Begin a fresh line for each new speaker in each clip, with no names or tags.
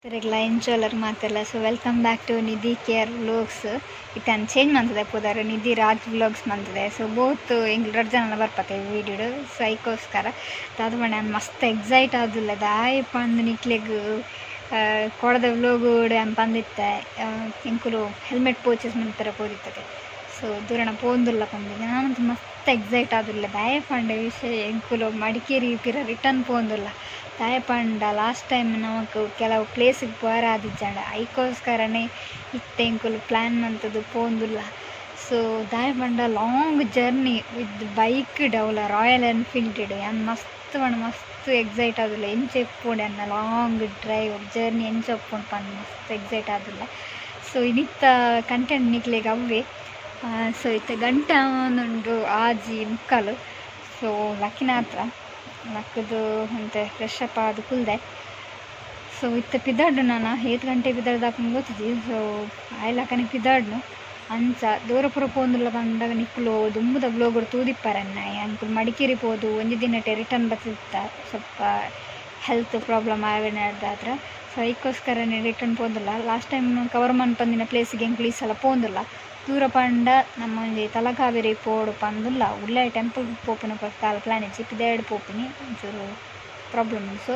ಮಾತೆರೆಗ್ಲ ಎಂಚೋಲರ್ ಮಾತೆರ್ಲ. So welcome back to Nidhi care vlogs. ಇತ್ತೆ change ಮಂತುದೆ ಪುದರ್ ನಿಧಿ ರಾಜ್ ವ್ಲೋಗ್ಸ್ ಮಂತುದೆ. ಸೊ ಬೋತ್ ಎಂಕ್ಲು ರಡ್ಡ್ ಜನಲ ಬರ್ಪತೆ ವೀಡಿಯೋಡು. ಸೊ ಐಕೋಸ್ಕರ ದಾದ ಪಂಡ ಯಾನ್ ಮಸ್ತ್ ಎಕ್ಸೈಟ್ ಆದುಲ್ಲೆ. ದಾಯೆ ಪಂದ್ ನಿಕ್ಲೆಗ್ ಕೋಡದ ವ್ಲೋಗ್ ಯಾನ್ ಪಂದಿತ್ತೆ, ಎಂಕುಲು ಹೆಲ್ಮೆಟ್ ಪರ್ಚೇಸ್ ಮನ್ಪೆರೆ ಪೋದಿತ್ತದೆ. ಸೊ ದೂರಣ ಪೋಂದುಲ್ಲ ಪಂದ್ ಯಾನಂತೂ ಮಸ್ತ್ ಎಕ್ಸೈಟ್ ಆದುಲ್ಲೆ. ದಾಯೆ ಪಂಡ ವಿಷಯ ಎಂಕುಲು ಮಡಿಕೇರಿ ಪಿರ ರಿಟರ್ನ್ ಪೋಂದುಲ್ಲ. ದಾಯೆ ಪಂಡ ಲಾಸ್ಟ್ ಟೈಮ್ ನಮಕ್ ಕೆಲವು ಪ್ಲೇಸ್ಗ್ ಪೋಯೆರೆ ಐಕೋಸ್ಕರನೇ ಇತ್ತೆ ಎಂಕುಲು ಪ್ಲ್ಯಾನ್ ಮಂತುದು ಪೋಂದುಲ್ಲ. ಸೊ ದಾಯೆ ಪಂಡ ಲಾಂಗ್ ಜರ್ನಿ ವಿತ್ ಬೈಕ್ ಡೌಲ ರಾಯಲ್ ಎನ್ಫೀಲ್ಡ್ ಯಾನ್ ಮಸ್ತ್ ಪಂಡ ಮಸ್ತ್ ಎಕ್ಸೈಟ್ ಆದುಲ್ಲೆ. ಎಂಚ ಇಪ್ಪುಂಡು ಎನ್ನ ಲಾಂಗ್ ಡ್ರೈವ್ ಜರ್ನಿ ಎಂಚ ಉಪ್ಪುಂಡು ಪಂದ್ ಮಸ್ತ್ ಎಕ್ಸೈಟ್ ಆದುಲ್ಲೆ. ಸೊ ಇನಿತ್ತ ಕಂಟೆಂಟ್ ನಿಕ್ಲೆಗ್ ಅವ್ವೆ. ಸೊ ಇತ್ತೆ ಗಂಟೆ ಆವೊಂದುಂಡು 6:45. ಸೊ ಲಕ್ಕಿನಾತ್ರ ಲಕ್ಕುದು ಒಂತೆ ಫ್ರೆಶ್ ಅಪ್ ಆದ್ ಕುಲ್ದೆ. ಸೊ ಇತ್ತೆ ಪಿದಾಡ್ಡು ನನ ಏತ್ ಗಂಟೆ ಪಿದಾಡ್ದಾಪುಂಡು ಗೊತ್ತಿಜ್ಜಿ. ಸೊ ಆಯಿಲಕನೆ ಪಿದಾಡ್ನು. ಅಂಚ ದೂರ ಪೂರ ಪೋಂದುಲ್ಲ ಪಂಡಗ ನಿಕುಲು ದುಂಬುದ ವ್ಲೋಗ್ ತೂದಿಪ್ಪರನ್ನ. ಎಂಕುಲು ಮಡಿಕೇರಿ ಪೋದು ಒಂಜಿ ದಿನಟೆ ರಿಟರ್ನ್ ಬತ್ತಿತ್ತ, ಸ್ವಲ್ಪ ಹೆಲ್ತ್ ಪ್ರಾಬ್ಲಮ್ ಆವಿನದಾತ್ರ. ಸೊ ಐಕೋಸ್ಕರನೇ ರಿಟರ್ನ್ ಪೋಂದುಲ್ಲ. ಲಾಸ್ಟ್ ಟೈಮ್ ಕವರ್ ಮನ್ಪಂದಿನ ಪ್ಲೇಸ್ಗೆ ಎಂಕುಲು ಈ ಸಲ ಪೋಂದುಲ್ಲ. ದೂರ ಪಂಡ ನಮ್ಮ ಒಂಜಿ ತಲಕಾವೇರಿ ಪೋಡು ಪಂದುಲ್ಲ. ಉಳ್ಳಾಯ ಟೆಂಪಲ್ ಪೋಪಿನ ದಾಲ ಪ್ಲಾನ್ ಇಜ್ಜಿ, ಪಿದಾಯ್ಡ್ ಪೋಪಿನಿ ಒಂಚೂರು ಪ್ರಾಬ್ಲಮ್ ಉಂಡು. ಸೊ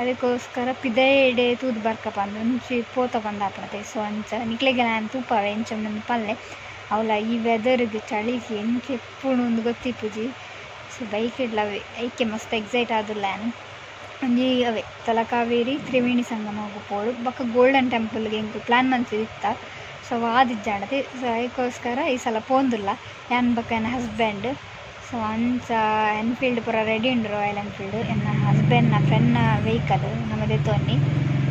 ಅದಕ್ಕೋಸ್ಕರ ಪಿದಯ್ಡೆ ತೂದು ಬರ್ಕ ಪಂದ್ ಒಂಜಿ ಪೋತ ಪಂದ್ ಆಪುಂಡತೆ. ಸೊ ಅಂಚ ನಿಕ್ಲೆಗೆಲ ಯಾನ್ ತೂಪಾವೆ ಎಂಚ ಉಂಡು ಪಲ್ಲೆ. ಅವ್ಲ ಈ ವೆದರ್ಗ್ ಚಳಿಗ್ ಎಂಚ ಇಪ್ಪುಂಡು ಅಂದ್ ಗೊತ್ತಿಪ್ಪುಜಿ. ಸೊ ಬೈಕ್ ಡ್ಲ ಐಕೆ ಮಸ್ತ್ ಎಕ್ಸೈಟ್ ಆದುಲ್ಲ ಯಾನ್. ಒಂಜಿ ಅವೇ ತಲಕಾವೇರಿ ತ್ರಿವೇಣಿ ಸಂಗಮಗ್ ಪೋಡು ಬೊಕ ಗೋಲ್ಡನ್ ಟೆಂಪಲ್ ಗ್ ಎಂಕುಲು ಪ್ಲಾನ್ ಮಂತಿದಿತ್ತ. ಸೊ ಆದಿಜ್ಜಾಂಡತೆ. ಸೊ ಐಕೋಸ್ಕರ ಈ ಸಲ ಪೋಂದುಲ್ಲ ಯಾನ್ ಬೊಕ ಎನ್ನ ಹಸ್ಬೆಂಡ್. ಸೊ ಅಂಚ ಎನ್ಫೀಲ್ಡ್ ಪೂರ ರೆಡಿ ಉಂಡು, ರಾಯಲ್ ಎನ್ಫೀಲ್ಡ್ ಎನ್ನ ಹಸ್ಬೆಂಡ್ ನ ಫ್ರೆಂಡ್ ನ ವೆಹಿಕಲ್ ನಮ ದೆತೊನ್ನಿ.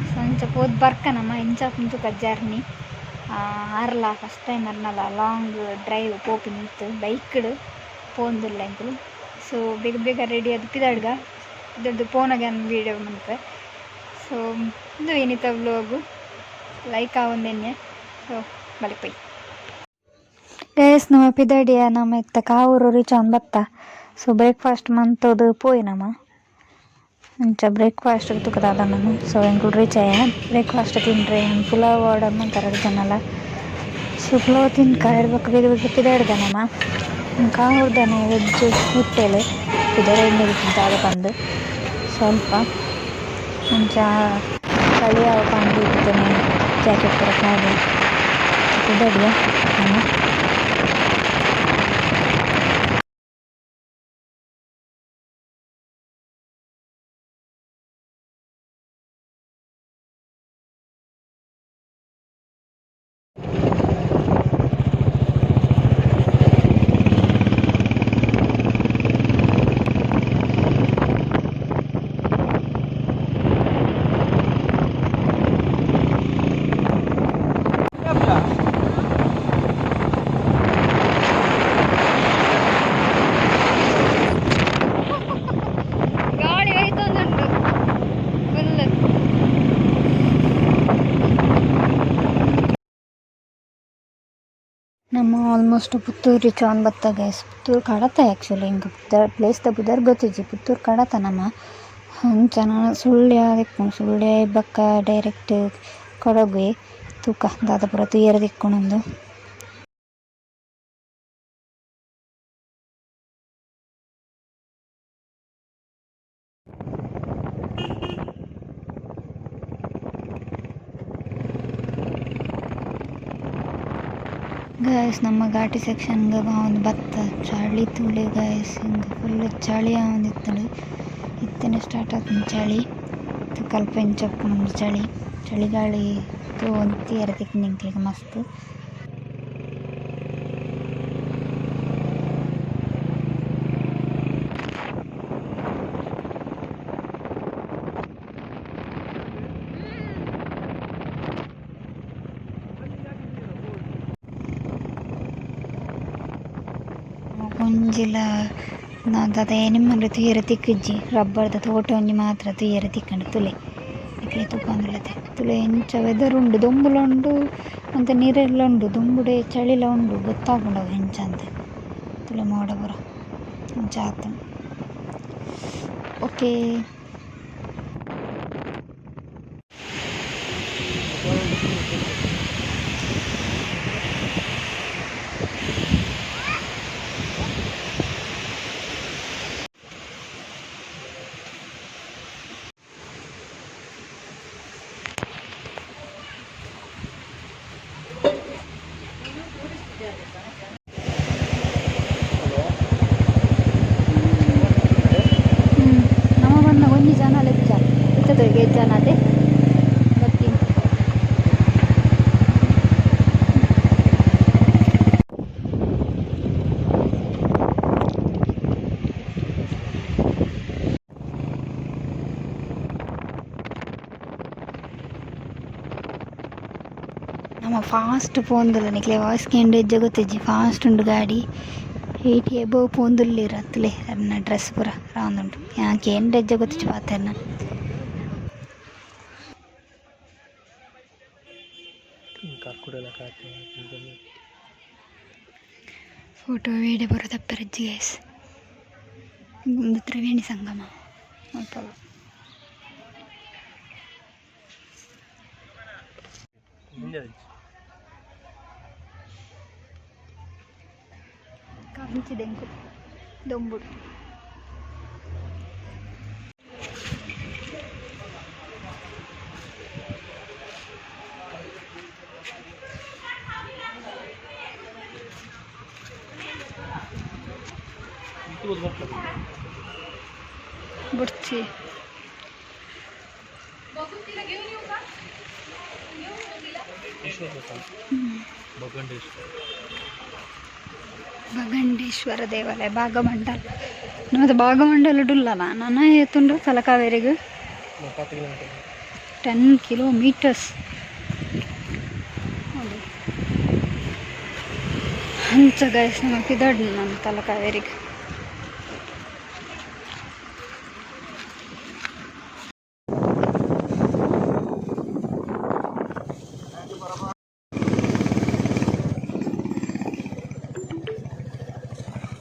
ಸೊ ಅಂಚ ಪೋದು ಬರ್ಕ ನಮ ಎಂಚ ಆಪುಂಡು ತೂಕ ಜರ್ನಿ. ಆರ್ಲ ಫಸ್ಟ್ ಟೈಮ್ ಅರ್ನಲ ಲಾಂಗ್ ಡ್ರೈವ್ ಪೋಪಿನಿ ಇತ್ತೆ ಬೈಕ್ಡ್ ಪೋಂದುಲ್ಲ ಎಂಕುಲು. ಸೊ ಬೇಗ ಬೇಗ ರೆಡಿ ಆದ್ ಪಿದಾಡ್ಗ ಪಿದಾಡ್ದು ಪೋನಗ ಯಾನ್ ವೀಡಿಯೋ ಮನ್ಪುವೆ. ಸೊ ಉಂದು ಇನಿತ ವ್ಲೋಗ್ ಲೈಕ್ ಆವೊಂದೆನ್ನೆ. ಸೊ ಬಲೆ ಪೋಯಿ ಗೈಸ್. ನಮ ಪಿದಡಿಯ, ನಮ ಇತ್ತೆ ಕಾವೂರು ರೀಚ್ ಆವೊಂದು ಬತ್ತ. ಸೊ ಬ್ರೇಕ್ಫಾಸ್ಟ್ ಮಂತುದು ಪೋಯಿ ನಮ. ಅಂಚ ಬ್ರೇಕ್ಫಾಸ್ಟ್ ತೂಕ ದಾದ. ಸೊ ಎಂಕುಲು ರೀಚ್ ಆಯ, ಬ್ರೇಕ್ಫಾಸ್ಟ್ ತಿನ್ರೆ ಪುಲಾವ್ ಆರ್ಡರ್ ಮಂತೆರ್ ರಡ್ಡ್ ಜನಲ. ಸೊ ಪುಲಾವ್ ತಿನ್ಕ ಬೊಕ ಬೇಗ ಬೇಗ ಪಿದಾಡ್ದ ನಮ. ಕಾವೂರ್ದನೆ ವೆಜ್ ಹೋಟೆಲ್ ಪುದರ್ ದಾದ ಪಂದ್ ಸ್ವಲ್ಪ ಅಂಚ ಚಳಿ ಆವು ಪಂದ್ ಇತ್ತನೆ ಜಾಕೆಟ್ ಪೂರ ಪಾಡ್ದೆ ಪಿದಡ್ದ ನಮ. ಗಾಳಿ ಒಯ್ತೊಂದುಂಟು ಫುಲ್. ನಮ್ಮ ಆಲ್ಮೋಸ್ಟ್ ಪುತ್ತೂರು ರೀಚ್ ಆವೊಂದು ಬತ್ತ ಗೈಸ್. ಪುತ್ತೂರು ಕಡತ ಆ್ಯಕ್ಚುಲಿ ಎಂಕ್ ಪುದರ್ ಪ್ಲೇಸ್ ದ ಪುದರ್ ಗೊತ್ತಿಜ್ಜಿ. ಪುತ್ತೂರು ಕಡತ ನಮ. ಅಂಚ ನನ ಸುಳ್ಯ ತಿಕ್ಕುಂಡು. ಸುಳ್ಯ ಬೊಕ್ಕ ಡೈರೆಕ್ಟ್ ಕೊಡಗುವೆ. ತೂಕ ದಾದ ಪೂರ ತೂಯೆರೆ ತಿಕ್ಕುಂಡು. ಗೈಸ್, ನಮ್ಮ ಘಾಟಿ ಸೆಕ್ಷನ್ ಗ್ ಆವೊಂದು ಬತ್ತ. ಚಳಿ ತೂಲೆ ಗೈಸ್, ಇಂಕ್ ಫುಲ್ ಚಳಿ ಆವೊಂದಿತ್ತುಂಡು. ಇತ್ತೆನೆ ಸ್ಟಾರ್ಟ್ ಆತುಂಡು ಚಳಿ. ತೂಕ ಅಲ್ಪ ಎಂಚ ಉಪ್ಪುಂಡು ಚಳಿ. ಚಳಿಗಾಳಿ ತೂವೊಂದು ತೂಯೆರೆ ತಿಕ್ಕುಂಡು ಎಂಕ್ಲೆಗ್ ಮಸ್ತ್. ಒಂಜಿಲ ದಾದ ಎನಿಮಲ್ ತೂಯೆರೆ ತಿಕ್ಕುಜಿ. ರಬ್ಬರ್ ದ ತೋಟ ಒಂಜಿ ಮಾತ್ರ ತೂಯೆರೆ ತಿಕ್ಕುಂಡು. ತೂಲೆ ನಿಕ್ಲೆ ತೂಪೊಂದುಲ್ಲತೆ. ತೂಲೆ ಎಂಚ ವೆದರ್ ಉಂಡು, ದೊಂಬುಲ ಉಂಡು ಒಂತೆ ನಿರೆಲ್ಲ ಉಂಡು, ದೊಂಬುಡೆ ಚಳಿಲ ಉಂಡು, ಗೊತ್ತಾಪುಂಡು ಅವು ಎಂಚ ಅಂದ್. ತೂಲೆ ಮೋಡ ಪೂರ ಅಂಚ ಆತುಂಡು. ಓಕೆ. ನಮ್ಮ ಬಂದ ಒಂಜಿ ಜನ ಲೆಚ್ಚ ಇತ್ತದ ಜನ ಅದೇ ಬರ್ತೀನಿ. ನಮ್ಮ ಫಾಸ್ಟ್ ಪೋಂದುಲ್ಲ ನಿಕ್ಲೆ ವಾಯ್ಸ್ ಕೇಂದ್ರ ಹೆಜ್ಜೆ ಗೊತ್ತಿಜ್ಜಿ. ಫಾಸ್ಟ್ ಉಂಡು ಗಾಡಿ, 80 ಎಬೋವ್ ಪೋಂದುಲ್ಲಿರತ್ತಲೆ. ಅರ್ನ ಡ್ರೆಸ್ ಪೂರ ರಾಂದುಂಡು. ಯಾನ್ ಕೇಂದ್ರ ಹೆಜ್ಜೆ ಗೊತ್ತಿಜ್ಜಿ ಪಾತೆರ್ನ. ಫೋಟೋ ವೀಡಿಯೋ ಪೂರ ತಪ್ಪೆರಜ್ಜಿ ಗೈಸ್. ಒಂದು ತ್ರಿವೇಣಿ ಸಂಗಮ ಅಲ್ಪ. ಕಂಚಿದೆಂಕು ದೊಂಬುಡು. ಬುಡ್ಚಿ. ಭಗಂಡೇಶ್ವರ ದೇವಾಲಯ, ಭಾಗಮಂಡಲ. ನಮ್ಮದು ಭಾಗಮಂಡಲ ಡುಲ್ಲನ ನನ್ನ ಏತುಂಡು ತಲಕಾವೇರಿಗೆ 10 ಕಿಲೋಮೀಟರ್ಸ್. ಹೌದು, ಅಂಚ ಗೈಸ್, ನಮ್ಮ ಪಿದಡ್ ನಮ್ಮ ತಲಕಾವೇರಿಗೆ.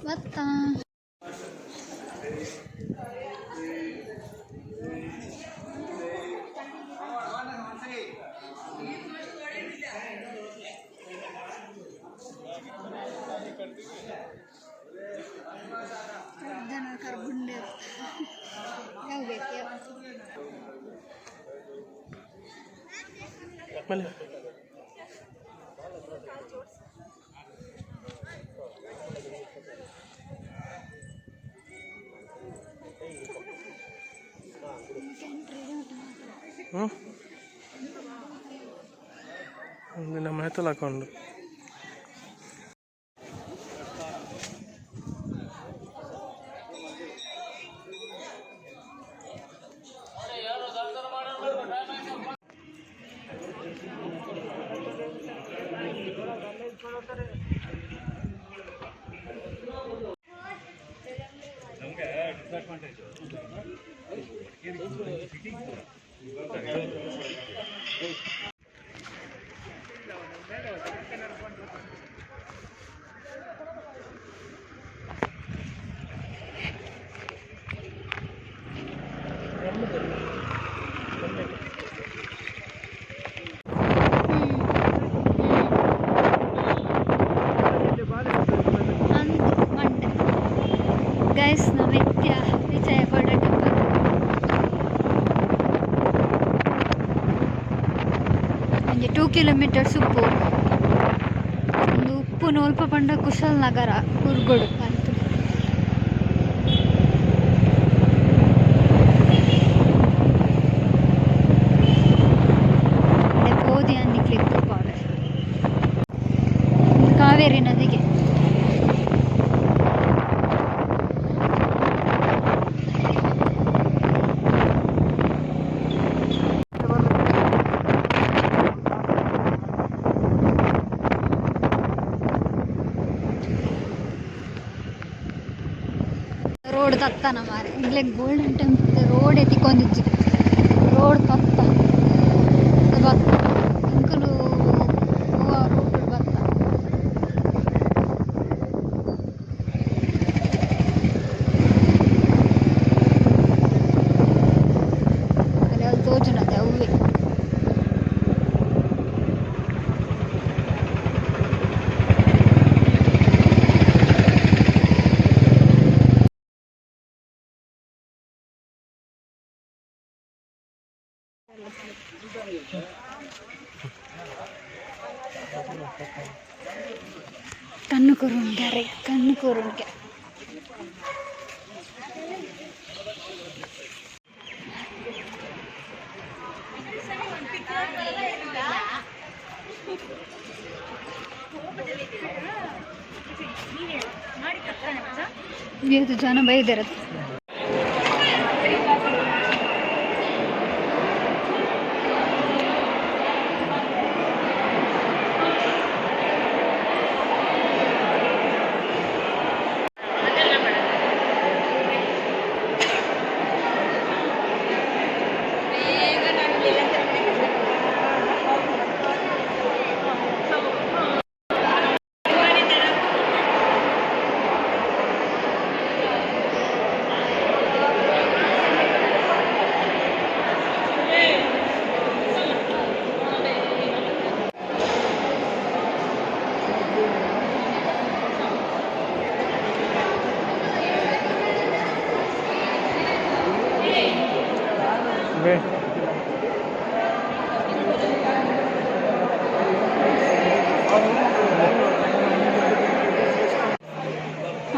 ಬತ್ತಾ. ಜನ ಕರ್ಗುಂಡೆ ಯಾವ ಬೇಕು ಯಾವ.
ಮೇಲೆ. ಹ್ಞೂ, ನಮ್ಮ ಹೆತ್ತಲು ಹಾಕೊಂಡು.
ಅಂದು ಮಂಡೆ ಗೈಸ್, ನಾವು ನಿತ್ಯ ವಿಜಯ ಗೋಲ್ಡನ್ ಟೆಂಪಲ್. ಒಂಜಿ 2 ಕಿಲೋಮೀಟರ್ಸ್ ಉಪ್ಪು. ಒಂದು ಉಪ್ಪು ನೋಲ್ಪ ಪಂಡ ಕುಶಲ್ ನಗರ ಕುರ್ಗೋಡು ಆಯ್ತು. ಪೋದಿ ಅನ್ನಿಕ್ಲಿಕ್ ತೂಪಾವೆ ಕಾವೇರಿ ನದಿಗೆ. ರೋಡ್ ತತ್ತನ ಮಾರೆ. ಇಲ್ಲೇ ಗೋಲ್ಡನ್ ಟೆಂಪಲ್ ರೋಡ್ ಎತ್ತಿಕೊಂದಿಜ್ಜಿ. ರೋಡ್ ತತ್ತ ಬತ್ತ ಇಂಕುಲು ರೂಟ್ ಬತ್ತ. ಅಲ್ಲಿ ಅಲ್ಲಿ ತೋಜುನತೆ ಅವ್ವೆ. ಕಣ್ಣು ಕೊರುಂಗೆ ರೇ ಕಣ್ಣು ಕೊರುಂಗೆ. ಇದು ಜನ ಬೈದಿರತ್ತೆ.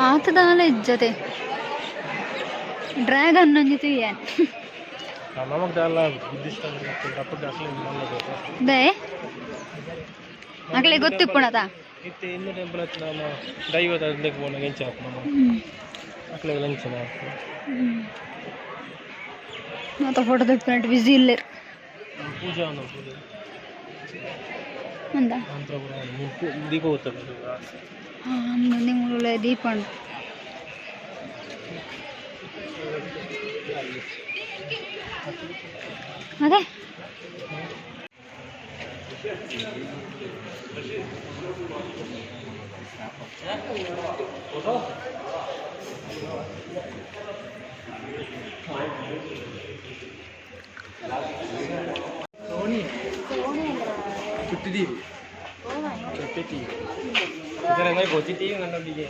ಆತದಾಲ ಇಜ್ಜತೆ ಡ್ರ್ಯಾಗನ್ ಒಂಜಿತು ಏನ್
ನಮಗ್ ದಾಲ ಬುದ್ಧಿಸ್ಟ್
they ಅಕ್ಲೆ ಗೊತ್ತಿಪ್ಪುಣದ
ಇತ್ತೆ ಇನ್ನು ಟೆಂಪಲ್ ಹತ್ತು ನಮ್ಮ ದೈವದ ಅದಕ್ಕೆ ಪೋನಾಗ ಎಂಚ ಆತು ನಮ್ಮ ಅಕ್ಲೆಗ್ ಲಂಚನ
ಮಾತ ಫೋಟೋ ತೆಗ್ಕೊಂಡು ಬಿಸಿ ಇಲ್ಲೇರು.
ಪೂಜಾ ಒಂದು ಪೂಜೆ
ಅಂದ
ಮಂತ್ರ ಪೂರ ಮುಲ್ಪು ದೀಪ ಹೋಗ್ತದೆ.
ಹಾಂ, ಮುಂದೆ ದೀಪ ಉಂಟು. ಅದೇ
ಚುಟ್ಟಿದೀವಿ ಚುಟ್ಟಿತೀವಿ ಇದರ ಗೊತ್ತಿದ್ದೀವಿ ನನ್ನೊಂದಿಗೆ.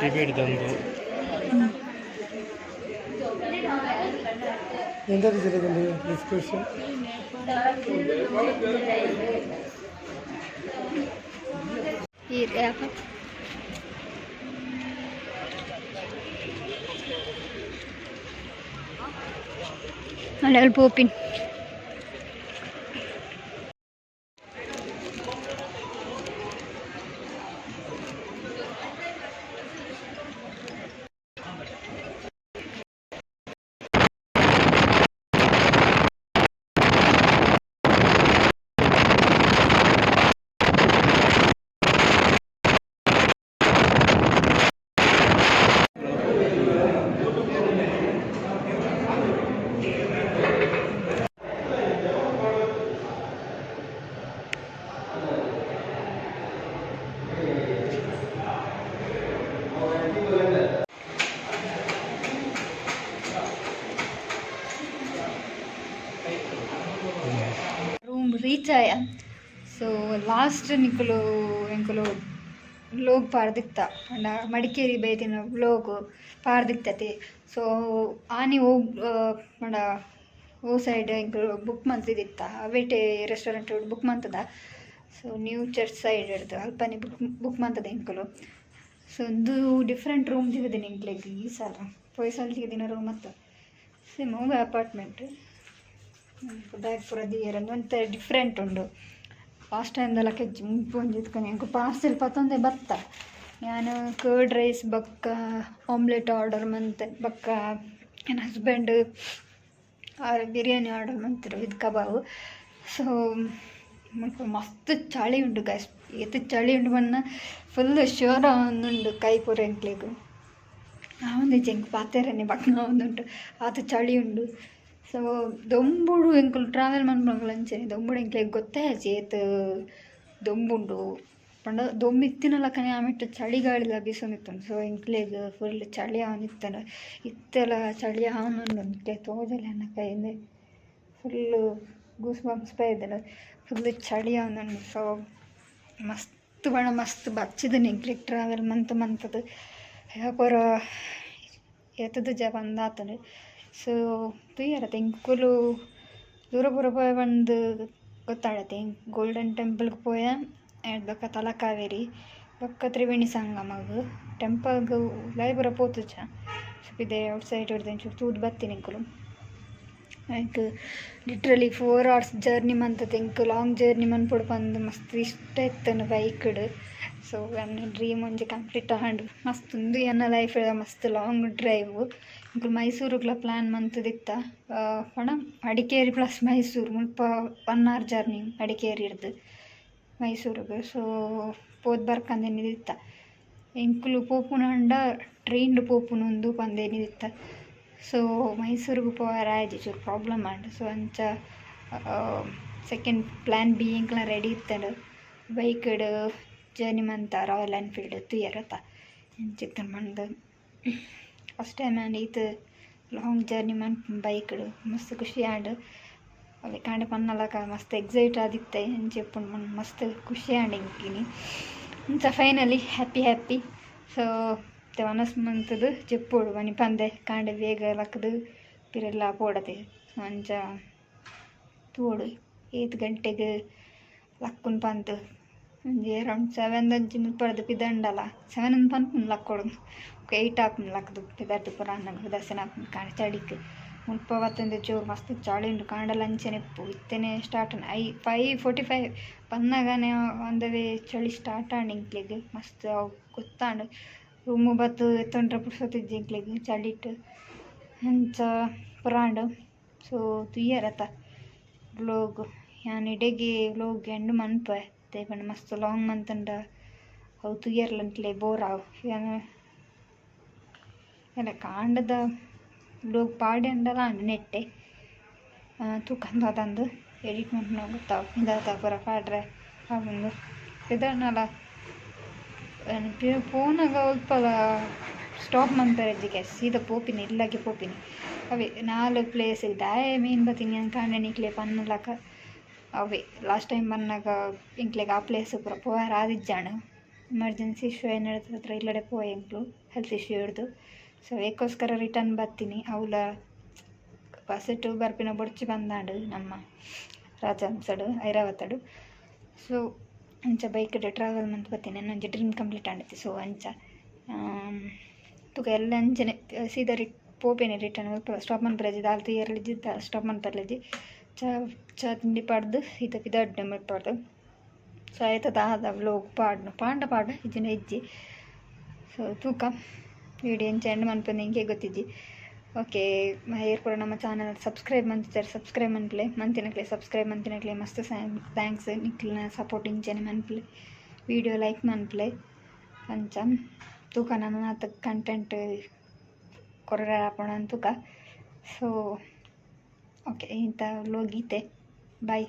ಟಿಬೇಟ್ ತಂದು
ಎಂತ ಟೀಚರ್ ಡಿಸ್ಕಷನ್?
ಈ ಯಾಕ ಅಲ್ಲಿ ಪೋಪಿನ್. ರೂಮ್ ರೀಚ್ ಆಯ. ಸೊ ಲಾಸ್ಟ್ ನಿಕುಲು ಎಂಕುಲು ವ್ಲೋಗ್ ಪಾಡ್ದಿತ್ತ ಪಂಡ ಮಡಿಕೇರಿ ಬೈದಿನ ವ್ಲೋಗ್ ಪಾಡ್ದಿತ್ತತೆ. ಸೊ ಆನಿ ಓ ಪಂಡ ಓ ಸೈಡ್ ಎಂಕುಲು ಬುಕ್ ಮಲ್ತಿದಿತ್ತ, ಅವೇಟೆ ರೆಸ್ಟೋರೆಂಟ್ ಬುಕ್ ಮಂತದ. ಸೊ ನ್ಯೂ ಚರ್ಚ್ ಸೈಡ್ ಹಿಡ್ದು ಅಲ್ಪನೆ ಬುಕ್ ಬುಕ್ ಮಂತದ ಎಂಕುಲು. ಸೊ ಒಂದು ಡಿಫ್ರೆಂಟ್ ರೂಮ್ ತಿಕ್ಕುದಿನಿ ಎಂಕ್ಲೆಗ್ ಈ ಸಲ, ಪೋಯಿ ಸಲ ತಿಕ್ಕಿದಿನ ರೂಮ್ ಅತ್ತ. ಸೇಮ್ ಒವ್ವೆ ಅಪಾರ್ಟ್ಮೆಂಟ್ ಬ್ಯಾಗ್ ಪೂರ ದೀಯೆರ್ ಒಂತೆ ಡಿಫ್ರೆಂಟ್ ಉಂಡು. ಲಾಸ್ಟ್ ಟೈಮ್ ಕೆಜ್ಜಿ ಮುಂಪು ಒಂಜಿ ಇತ್ಕೊಂಡು ಎಂಕ್ ಪಾರ್ಸೆಲ್ ಪತ್ತೊಂದೆ ಬತ್ತ. ಯಾನ್ ಕರ್ಡ್ ರೈಸ್ ಬೊಕ್ಕ ಆಮ್ಲೆಟ್ ಆರ್ಡರ್ ಮಂತೆ, ಬೊಕ್ಕ ಎನ್ನ ಹಸ್ಬೆಂಡ್ ಆರ್ ಬಿರಿಯಾನಿ ಆರ್ಡರ್ ಮಂತೆರ್ ವಿತ್ ಕಬಾಬ್. ಸೊ ಮುಲ್ಪ ಮಸ್ತ್ ಚಳಿ ಉಂಡು ಗೈಸ್, ಏತ್ ಚಳಿ ಉಂಡು ಪಂಡ ಫುಲ್ ಶೋರ ಆವೊಂದುಂಡು ಕೈ ಪೂರ ಎಂಕ್ಲೆಗ್. ಆವೊಂದಿಜ್ಜಿ ಎಂಕ್ ಪಾತೆರನೆ ಬೊಕ್ಕ ಆವೊಂದುಂಡು, ಆತ್ ಚಳಿ ಉಂಡು. ಸೊ ದೊಂಬುಡು ಎಂಕುಲು ಟ್ರಾವೆಲ್ ಮನ್ಪುನಕುಲು ಅಂಚನೆ ದೊಂಬುಡು ಎಂಕ್ಲೆಗ್ ಗೊತ್ತಾಜಿ ಏತ್ ದೊಂಬುಂಡು ಪಂಡ ದೊಂಬು ಇತ್ತಿನ ಲಕ್ಕನೆ ಆಮೆಟ್ ಚಳಿಗಾಳಿಲ ಬೀಸೊಂದಿತ್ತುಂಡು. ಸೊ ಎಂಕ್ಲೆಗ್ ಫುಲ್ ಚಳಿ ಆವೊಂದಿತ್ತುಂಡು. ಇತ್ತೆಲ ಚಳಿ ಆವೊಂದುಂಡು ಎಂಕ್ಲೆ ತೋಜಲೆ ಎನ್ನ ಕೈಂದ್ ಫುಲ್ ಗೂಸ್ ಬಂಪ್ಸ್ ಬೈದ್ಂಡ್ ಫುಲ್ ಚಳಿ ಆವೊಂದುಂಡು. ಸೊ ಮಸ್ತ್ ಪಂಡ ಮಸ್ತ್ ಬಚ್ಚಿದನೆ ಎಂಕ್ಲೆಗ್ ಟ್ರಾವೆಲ್ ಮಂತ್ ಮಂತುದು ಪೂರ ಏತುದುಜ ಪಂದಾತುಂಡು. ಸೊ ತೂಯರತೆ ಎಂಕುಲು ದೂರ ಪೂರ ಪೋಯ ಪಂದ್ ಗೊತ್ತಾಡತೆ. ಗೋಲ್ಡನ್ ಟೆಂಪಲ್ಗ್ ಪೋಯ, ಬೊಕ್ಕ ತಲಕಾವೇರಿ ಬೊಕ್ಕ ತ್ರಿವೇಣಿ ಸಂಗಮಗ್ ಟೆಂಪಲ್ಗ್ ಉಲಾಯಿ ಪೂರ ಪೋತುಜ. ಸೊ ಪಿದಯಿ ಔಟ್ ಸೈಡ್ ಒಂಚೂರು ತೂದು ಬತ್ತಿನಿ ಎಂಕುಲು. ಐಕ್ ಲಿಟ್ರಲಿ 4 ಅವರ್ಸ್ ಜರ್ನಿ ಮಂತುದು ಎಂಕ್ ಲಾಂಗ್ ಜರ್ನಿ ಮನ್ಪೊಡು ಪಂದ್ ಮಸ್ತ್ ಇಷ್ಟ ಇತ್ತುಂಡು ಬೈಕ್ಡ್. ಸೊ ಎನ್ನ ಡ್ರೀಮ್ ಒಂಜಿ ಕಂಪ್ಲೀಟ್ ಆಂಡ್. ಮಸ್ತ್ ಉಂದು ಎನ್ನ ಲೈಫ್ ಮಸ್ತ್ ಲಾಂಗ್ ಡ್ರೈವ್. ಎಂಕುಲು ಮೈಸೂರುಗ್ಲ ಪ್ಲ್ಯಾನ್ ಮಂತುದಿತ್ತ. ಪಂಡ ಮಡಿಕೇರಿ ಪ್ಲಸ್ ಮೈಸೂರು ಮುಲ್ಪ 1 ಅವರ್ ಜರ್ನಿ ಮಡಿಕೇರಿರ್ದ್ ಮೈಸೂರುಗು. ಸೊ ಪೋದು ಬರ್ಕಂದೆನಿದಿತ್ತ. ಎಂಕುಲು ಪೋಪುನಂಡ ಟ್ರೈನ್ಡ್ ಪೋಪುನುಂದು ಪಂದೇನಿದಿತ್ತ. ಸೊ ಮೈಸೂರುಗು ಪೋವರ ಆಯ್ಜಿ, ಚೂರು ಪ್ರಾಬ್ಲಮ್ ಆಂಡ್. ಸೊ ಅಂಚ ಸೆಕೆಂಡ್ ಪ್ಲ್ಯಾನ್ ಬಿ ಎಂಕ್ಲ ರೆಡಿ ಇತ್ತುಂಡು. ಬೈಕ್ಡ್ ಜರ್ನಿ ಮಂತ ರಾಯಲ್ ಎನ್ಫೀಲ್ಡ್ ತೂಯರತ ಎಂಚಿತ್ತುಂಡು ಪಂದ್. ಫಸ್ಟ್ ಟೈಮ್ ಆಂಡ್ ಈತ್ ಲಾಂಗ್ ಜರ್ನಿ ಮನ್ಪುನು ಬೈಕ್ಡ್ ಮಸ್ತ್ ಖುಷಿ ಆಂಡ್. ಅವೆ ಕಾಂಡೆ ಪನ್ನಲಕ ಮಸ್ತ್ ಎಕ್ಸೈಟ್ ಆದಿತ್ತೆ ಎಂಚ ಇಪ್ಪುಂಡು ಪಂದ್ ಮಸ್ತ್ ಖುಷಿ ಆಂಡ್ ಎಂಕಿನಿ. ಅಂಚ ಫೈನಲಿ ಹ್ಯಾಪಿ ಹ್ಯಾಪಿ. ಸೊ ಇತ್ತೆ ವನಸ್ ಮಂತುದು ಜೆಪ್ಪೊಡು ಮನಿಪಂದೆ ಕಾಂಡೆ ಬೇಗ ಲಕ್ಕುದು ಪಿರೆಲ್ಲ ಪೋಡತೆ. ಅಂಚ ತೂವೊಡು ಏತ್ ಗಂಟೆಗ್ ಲಕ್ಕುನು ಪಂದ್. ಒಂಜಿ ಅರೌಂಡ್ 7 ದಂಚಿ ಮುಲ್ಪರ್ದ್ ಪಿದಂಡಲ 7 ಅಂದ್ ಪನ್ಪುಂಡು ಲಕ್ಕೊಡು. 8 ಆಪುಂಡು ಲಕ್ಕುದು ಪಿದಡ್ದ್ ಪೂರ ಆನಗ ದರ್ಶನ ಆಪುಂಡು ಕಾಂಡೆ ಚಳಿಕ್. ಮುಲ್ಪ ಬತ್ತಂದೆ ಚೂರು ಮಸ್ತ್ ಚಳಿ ಉಂಡು ಕಾಂಡಲ ಅಂಚನೆ ಇಪ್ಪು. ಇತ್ತೆನೆ ಸ್ಟಾರ್ಟ್ ಆಂಡ್ 5:45 ಬನ್ನಗನೆ ಆನ್ the way ಚಳಿ ಸ್ಟಾರ್ಟ್ ಆಂಡ್ ಎಂಕ್ಲೆಗ್. ಮಸ್ತ್ ಅವು ಗೊತ್ತಾಂಡ್. ರೂಮು ಬತ್ತ್ ಎತ್ತೊಂಡ್ರೆ ಪುರ್ಸೊತ್ತಿಜ್ಜಿ ಎಂಕ್ಲೆಗ್ ಚಳಿಟ್ ಅಂಚ ಪುರಾಂಡ್. ಸೊ ತೂಯರತ ವ್ಲೋಗ್ ಯಾನ್ ಇಡೆಗೆ ವ್ಲೋಗ್ ಎಂಡ್ ಮನ್ಪೆ ದಾಯೆ ಪಂಡ ಮಸ್ತ್ ಲಾಂಗ್ ಮಂತುಂಡ ಅವು ತೂಯರ್ಲ ಎಂಕ್ಲೆ ಬೋರ್ ಆವು. ಯಾನ್ ಎನ್ನ ಕಾಂಡದ ವ್ಲೋಗ್ ಪಾಡ್ಯಂಡಲ ಆಂಡ್ ನೆಟ್ಟೆ ತೂಕಂದ್ ದಾದಂದ್ ಎಡಿಟ್ ಮನ್ಪುನಗ ಗೊತ್ತಾವು ದಾದ ಪೂರ ಪಾಡ್ರೆ ಆಪುಂಡು. ಪಿದಡ್ಂಡಲ ಪೋನಗ ಒಲ್ಪಲ ಸ್ಟಾಪ್ ಮನ್ಪೆರೆ ಸೀದಾ ಪೋಪಿನಿ ಇಲ್ಲಗೆ ಪೋಪಿನಿ. ಅವೇ 4 ಪ್ಲೇಸ್ ದಾಯೆ ಮೇನ್ ಬತ್ತಿನಿ ಯಾನ್ ಕಾಂಡೆ ನಿಕ್ಲೆ ಪನ್ನಲಕ ಅವೇ ಲಾಸ್ಟ್ ಟೈಮ್ ಬನ್ನಗ ಎಂಕ್ಲೆಗ್ ಆ ಪ್ಲೇಸ್ ಪೂರ ಪೋಯೆರೆ ಆದಿಜ್ಜಾಂಡ್. ಎಮರ್ಜೆನ್ಸಿ ಇಶ್ಯೂ ಏನಾದ್ರು ಇಲ್ಲಡೆ ಪೋಯ ಎಂಕ್ಲು ಹೆಲ್ತ್ ಇಶ್ಯೂ ಹಿಡ್ದು. ಸೊ ಏಕೋಸ್ಕರ ರಿಟರ್ನ್ ಬತ್ತೀನಿ. ಅವ್ಲ ಬಸ್ಸು ಬರ್ಪಿನ ಬೊಡ್ಚಿ ಬಂದಾಂಡ್ ನಮ್ಮ ರಾಜಹಂಸಡು ಐರಾವತಡು. ಸೊ ಅಂಚ ಬೈಕ್ಡ್ ಟ್ರಾವೆಲ್ ಮಂತ್ ಬತ್ತೀನಿ. ಎನ್ನೊಂಜಿ ಡ್ರೀಮ್ ಕಂಪ್ಲೀಟ್ ಆಂಡತೆ. ಸೊ ಅಂಚ ತುಕ ಎಲ್ಲ ಅಂಚನೆ ಸೀದಾ ಪೋಪೇನೆ ರಿಟರ್ನ್ ಸ್ಟಾಪ್ ಮನ್ಪೆರೆ ದಾಲ್ ತೂಯೆರೆ ಸ್ಟಾಪ್ ಮನ್ಪೆರೆ ಚಾ ಚಾ ತಿಂಡಿ ಪಾಡ್ದು ಸೀದಾ ಪಿದಡ್ಡೆ ಮುಲ್ಪರ್ದ್. ಸೊ ಐತ ದಾದ ವ್ಲೋಗ್ ಪಾಡ್ನು ಪಾಂಡ ಪಾಡ ಇಜ್ಜಿಂಡ ಇಜ್ಜಿ. ಸೊ ತೂಕ ವಿಡಿಯೋ ಎಂಚ ಎಂಡ್ ಮನ್ಪುಂದು ಎಂಕೆ ಗೊತ್ತಿಜ್ಜಿ. ಓಕೆ ಏರ್ ಪೂರ ನಮ್ಮ ಚಾನಲ್ ಸಬ್ಸ್ಕ್ರೈಬ್ ಮಂತಿದ್ದಾರೆ ಸಬ್ಸ್ಕ್ರೈಬ್ ಮನ್ಪುಲೆ. ಮಂತಿನಕ್ಲೆ ಸಬ್ಸ್ಕ್ರೈಬ್ ಮಂತಿನಕ್ಲೆ ಮಸ್ತ್ thanks. ನಿಕ್ಲೆನ ಸಪೋರ್ಟ್ ಇಂಚನೆ ಮನ್ಪುಲೆ, ವಿಡಿಯೋ ಲೈಕ್ ಮನ್ಪುಲೆ. ಅಂಚ ತೂಕ ನನಾತ್ ಕಂಟೆಂಟ್ ಕೊರ್ರೆ ಆಪುಂಡು ತೂಕ. ಸೊ ಓಕೆ ಇಂತ ವ್ಲೋಗ್ ಈತೆ. ಬಾಯ್.